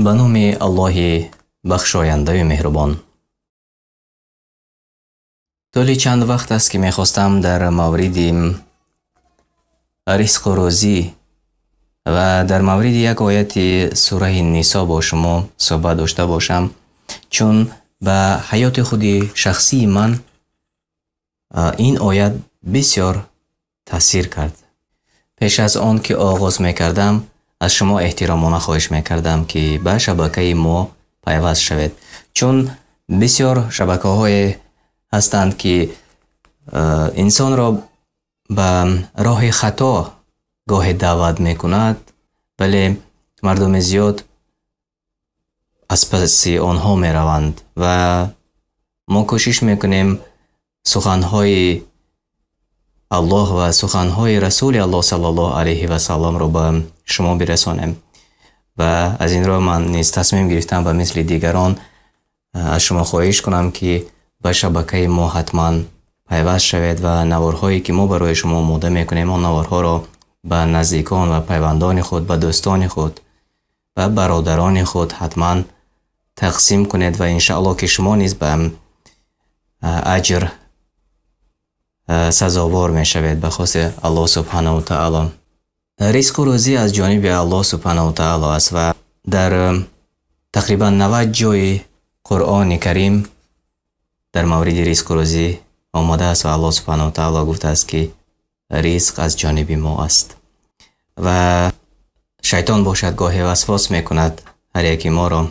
Ба номи Аллоҳи бахшояндаю меҳрубон. Тӯли чанд вақт аст, ки мехостам дар мавриди ризқу рӯзӣ ва дар мавриди як ояти сураи Нисо бо шумо суҳбат дошта бошам, чун ба ҳаёти худи шахсии ман ин оят бисёр таъсир кард. Пеш аз он ки оғоз мекардам, аз шумо эҳтиромона хоҳиш мекардам, ки ба шабакаи мо пайваст шавед, чун бисёр шабакаҳое ҳастанд, ки инсонро ба роҳи хато гоҳе даъват мекунад, вале мардуми зиёд аз паси онҳо мераванд ва мо кӯшиш мекунем суханҳои Аллоҳ ва суханҳои Расули Аллоҳ саллаллоҳу алайҳи ва салламро ба шумо бирасонем. Ва аз ин рӯ ман низ тасмим гирифтам ба мисли дигарон аз шумо хоҳиш кунам, ки ба шабакаи мо ҳатман пайваст шавед ва наворҳое, ки мо барои шумо омода мекунем, он наворҳоро ба наздикон ва пайвандони худ, ба дӯстони худ ва бародарони худ ҳатман тақсим кунед ва иншааллоҳ, ки шумо низ ба аҷр сазовор мешавед ба хости Аллоҳ субҳанаҳу таоло. Ризқу рӯзӣ аз ҷониби Аллоҳ субҳанаҳу таоло аст ва дар тақрибан 90 ҷои Қуръони Карим дар мавриди ризқу рӯзӣ омадааст ва Аллоҳ субҳанаҳу таоло гуфтааст, ки ризқ аз ҷониби мо аст. Ва шайтон бошад гоҳе васвос мекунад ҳар яки моро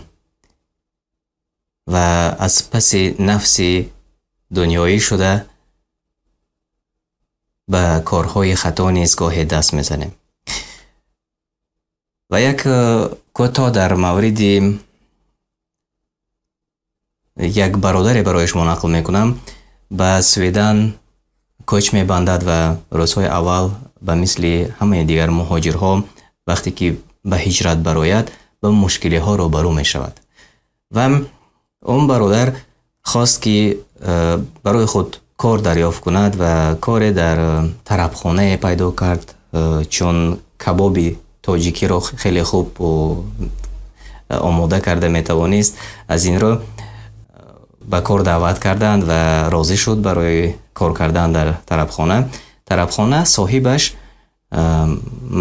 ва аз паси нафси дунёӣ шуда ба корҳои хато низ гоҳе даст мезанем. Ва як кӯтоҳ дар мавриди як бародаре барои шумо нақл мекунам. Ба Сведан кӯч мебандад ва рӯзҳои аввал ба мисли ҳамаи дигар муҳоҷирҳо вақте ки ба ҳиҷрат барояд, ба мушкилиҳо рӯбарӯ мешавад. Ва он бародар хост, ки барои худ кор дарёфт кунад ва коре дар тарабхонае пайдо кард, чун кабоби тоҷикиро хеле хуб омода карда метавонист. Аз ин рӯ ба кор даъват карданд ва розӣ шуд барои кор кардан дар тарабхона. Тарабхона соҳибаш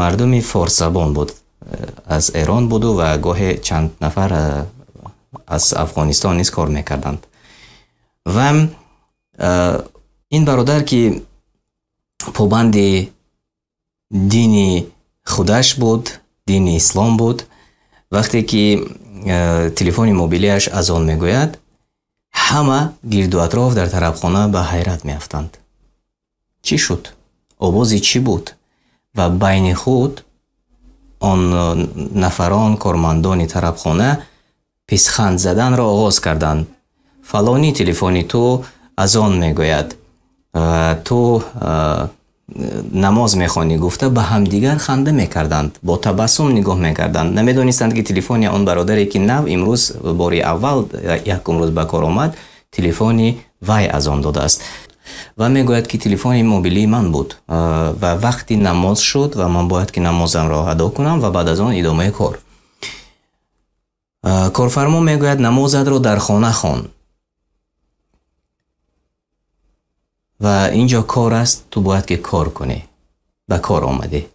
мардуми форсзабон буд, аз Эрон буду ва гоҳе чанд нафар аз Афғонистон низ кор мекарданд. Ва ин бародар, ки побанди дини худаш буд, дини ислом буд, вақте ки телефони мобилиаш азон мегӯяд, ҳама гирду атроф дар тарабхона ба ҳайрат меафтанд. Чӣ шуд? Овози чӣ буд? Ва байни худ он нафарон, кормандони тарабхона писханд заданро оғоз карданд. Фалонӣ, телефони ту азон мегӯяд, ту намоз мехонӣ, гуфта ба ҳамдигар ханда мекарданд, бо табассум нигоҳ мекарданд. Намедонистанд, ки телефони он бародаре, ки нав имрӯз бори аввал якум рӯз ба кор омад, телефони вай азон додааст. Ва мегӯяд, ки телефони мобилии ман буд ва вақти намоз шуд ва ман бояд ки намозамро адо кунам ва баъд аз он идомаи кор. Корфармо мегӯяд: намозатро дар хона хон ва инҷо кор аст, ту бояд ки кор кунӣ, ба кор омадӣ.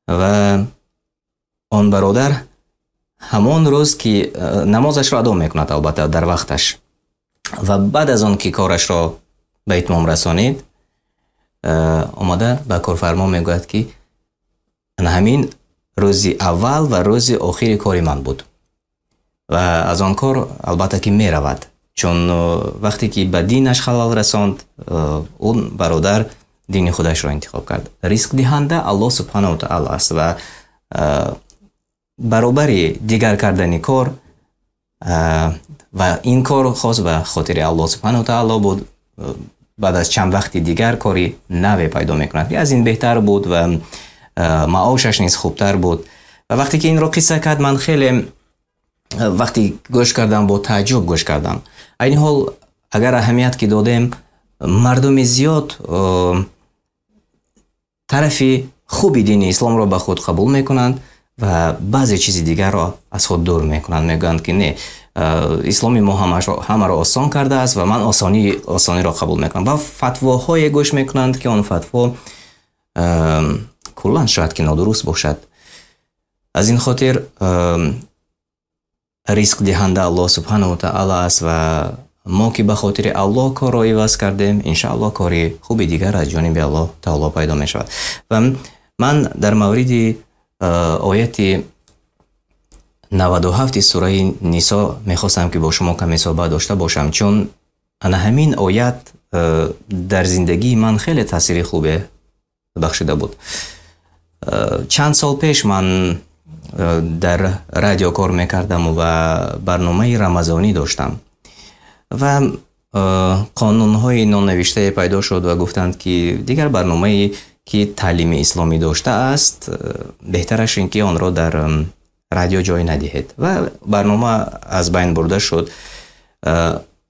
Ва он бародар ҳамон рӯз ки намозашро адо мекунад, албатта дар вақташ, ва баъд аз он ки корашро ба итмом расонид, омада ба корфармо мегӯяд, ки ҳамин рӯзи аввал ва рӯзи охири кори ман буд. Ва аз он кор албатта ки меравад, чун вақте ки ба динаш халал расонд, он бародар дини худашро интихоб кард. Ризқдиҳанда Аллоҳ субҳанаҳу таоло аст ва баробари дигар кардани кор ва ин кор хос ба хотири Аллоҳ субҳанаҳу таоло буд, баъд аз чанд вақти дигар кори наве пайдо мекунад, ки аз ин беҳтар буд ва маошаш низ хубтар буд. Ва вақте ки инро қисса кард, ман хеле вақти гӯш кардам, бо тааҷҷуб гӯш кардам. Айни ҳол агар аҳамият ки додем, мардуми зиёд тарафи хуби дини исломро ба худ қабул мекунанд ва баъзе чизи дигарро аз худ дур мекунанд. Мегӯянд, ки не, исломи мо ҳамаро осон кардааст ва ман осониро қабул мекунам. Ва фатвоҳое гӯш мекунанд, ки он фатво куллан шояд ки нодуруст бошад. Аз ин хотир ризқдиҳанда Аллоҳ субҳанаҳу ва таъоло аст ва мо ки ба хотири Аллоҳ корро иваз кардем, иншааллоҳ кори хуби дигар аз ҷониби Аллоҳ таоло пайдо мешавад. Ва ман дар мавриди ояти 97 сураи Нисо мехостам, ки бо шумо каме суҳбат дошта бошам, чун ана ҳамин оят дар зиндагии ман хеле таъсири хубе бахшида буд. Чанд сол пеш ман дар радио кор мекардам ва барномаи рамазонӣ доштам ва қонунҳои нонавиштае пайдо шуд ва гуфтанд, ки дигар барномае ки таълими исломӣ доштааст, беҳтараш ин ки онро дар радио ҷой надиҳед, ва барнома аз байн бурда шуд.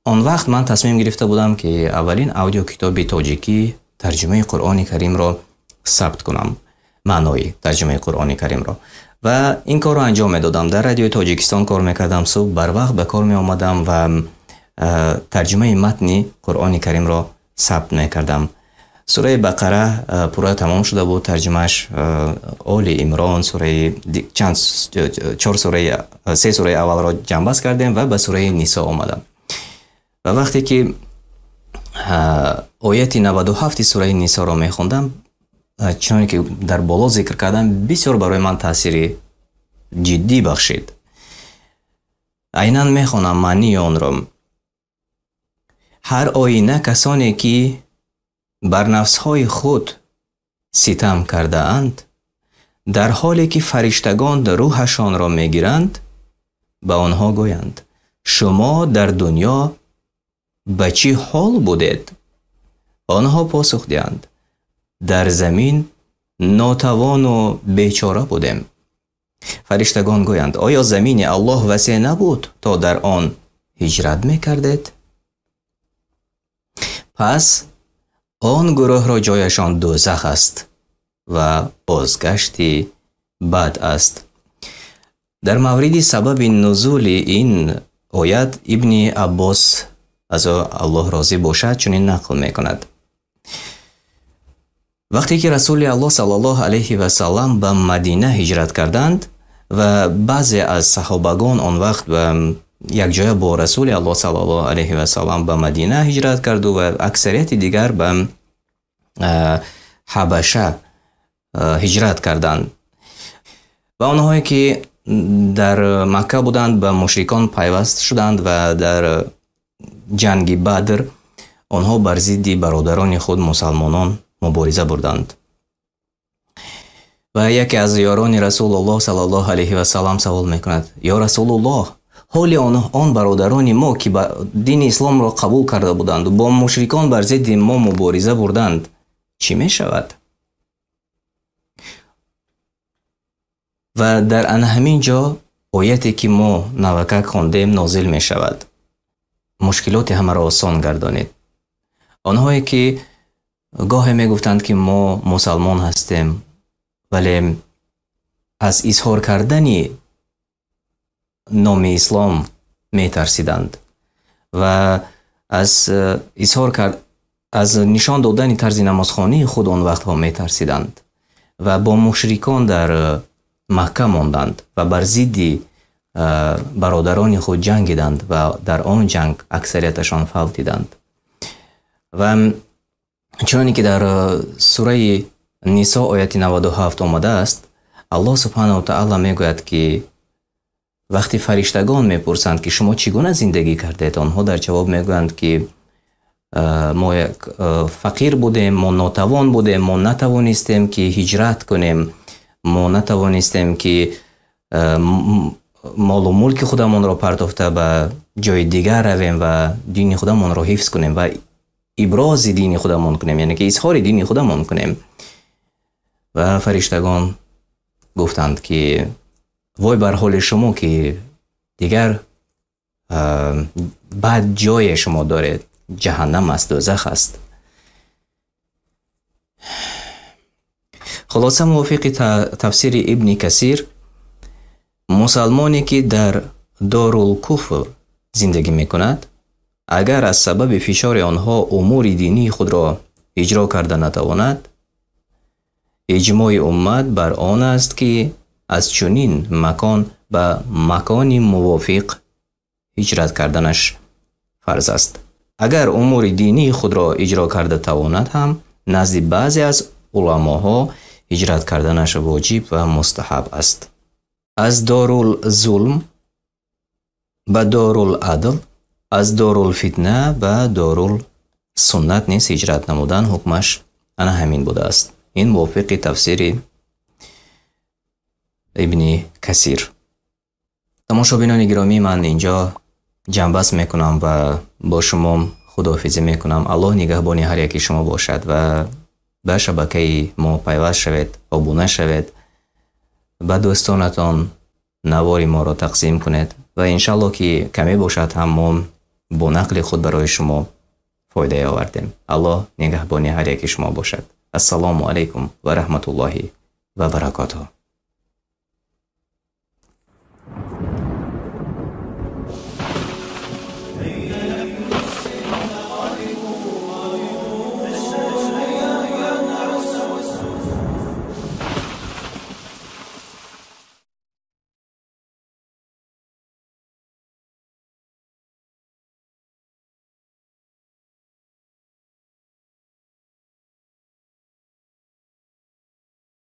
Он вақт ман тасмим гирифта будам, ки аввалин аудиокитоби тоҷикӣ тарҷумаи Қуръони Каримро сабт кунам, маънои тарҷумаи Қуръони Каримро, ва ин корро анҷом медодам. Дар радиои Тоҷикистон кор мекардам, субҳ барвақт ба кор меомадам ва тарҷумаи матни Қуръони Каримро сабт мекардам. Сураи Бақара пурра тамом шуда буд тарҷумааш, Оли Имрон, сураи чанд, чор сураи, се сураи аввалро ҷамъбаст кардем ва ба сураи Нисо омадам. Ва вақте ки ояти 97 сураи Нисоро мехондам, чуноне ки дар боло зикр кардам, бисёр барои ман таъсири ҷиддӣ бахшид. Айнан мехонам маънии онро. Ҳар оина касоне ки бар нафсҳои худ ситам кардаанд, дар ҳоле ки фариштагон рӯҳашонро мегиранд, ба онҳо гӯянд: шумо дар дунё ба чӣ ҳол будед? Онҳо посух диҳанд: дар замин нотавону бечора будем. Фариштагон гӯянд: оё замини Аллоҳ васеъ набуд, то дар он ҳиҷрат мекардед? Пас он гурӯҳро ҷояшон дӯзах аст ва бозгашти бад аст. Дар мавриди сабаби нузули ин оят Ибни Аббос, аз ӯ Аллоҳ розӣ бошад, чунин нақл мекунад. Вақте ки Расули Аллоҳ саллаллоҳу алайҳи васаллам ба Мадина ҳиҷрат карданд ва баъзе аз саҳобагон он вақт ба якҷоя бо Расули Аллоҳ саллаллоҳу алайҳи васаллам ба Мадина ҳиҷрат карду ва аксарияти дигар ба Ҳабаша ҳиҷрат карданд. Ва онҳое ки дар Макка буданд, ба мушрикон пайваст шуданд ва дар ҷанги Бадр онҳо бар зидди бародарони худ мусалмонон мубориза бурданд. Ва яке аз ёрони Расулуллоҳ саллаллоҳу алайҳи васаллам савол мекунад: ё Расулуллоҳ, ҳоли он бародарони мо, ки ба дини исломро қабул карда буданд, бо мушрикон бар зидди мо мубориза бурданд, чӣ мешавад? Ва дар ана ҳамин ҷо ояте ки мо навакак хондем нозил мешавад. Мушкилоти ҳамаро осон гардонед. Онҳое ки гоҳе мегуфтанд, ки мо мусалмон ҳастем, вале аз изҳор кардани номи ислом метарсиданд ва аз изҳор кард, аз нишон додани тарзи намозхонии худ он вақтҳо метарсиданд ва бо мушрикон дар Макка монданд ва бар зидди бародарони худ ҷангиданд ва дар он ҷанг аксарияташон фавтиданд. Ва чуноне ки дар сураи Нисо ояти 97 омадааст, Аллоҳ субҳанаҳу ва таъоло мегӯяд, ки вақте фариштагон мепурсанд, ки шумо чӣ гуна зиндагӣ кардед, онҳо дар ҷавоб мегӯянд, ки мо як фақир будем, мо нотавон будем, мо натавонистем, ки ҳиҷрат кунем, мо натавонистем, ки молу мулки худамонро партофта ба ҷои дигар равем ва дини худамонро ҳифз кунем ва ибрози дини худамон кунем, яъне ки изҳори дини худамон кунем. Ва фариштагон гуфтанд, ки вой бар ҳоли шумо, ки дигар бад ҷое шумо доред, ҷаҳаннам аст, дӯзах аст. Хулоса, мувофиқи тафсири Ибни Касир, Мусалмоне, ки дар Дорулкуфр зиндагӣ мекунад, агар аз сабаби фишори онҳо умури динии худро иҷро карда натавонад, иҷмои уммат бар он аст, ки аз чунин макон ба макони мувофиқ ҳиҷрат карданаш фарз аст. Агар умури динии худро иҷро карда тавонад ҳам, назди баъзе аз уламоҳо ҳиҷрат карданаш воҷиб ва мустаҳаб аст. Аз Дорул-зулм ба Дорул-адл, аз Дорул-фитна ба Дорул-суннат низ ҳиҷрат намудан ҳукмаш ана ҳамин будааст. Ин мувофиқи тафсири Ибни Касир. Тамошобинони гиромӣ, ман инҷо ҷамъбаст мекунам ва бо шумо худоҳофизӣ мекунам. Аллоҳ нигаҳбони ҳар яки шумо бошад ва ба шабакаи мо пайваст шавед, обуна шавед, ба дӯстонатон навори моро тақсим кунед ва иншаллоҳ, ки каме бошад ҳам, мо бо нақли худ барои шумо фоидае овардем. Аллоҳ нигаҳбони ҳар яки шумо бошад. Ассалому алайкум ва раҳматуллоҳи ва баракотуҳ.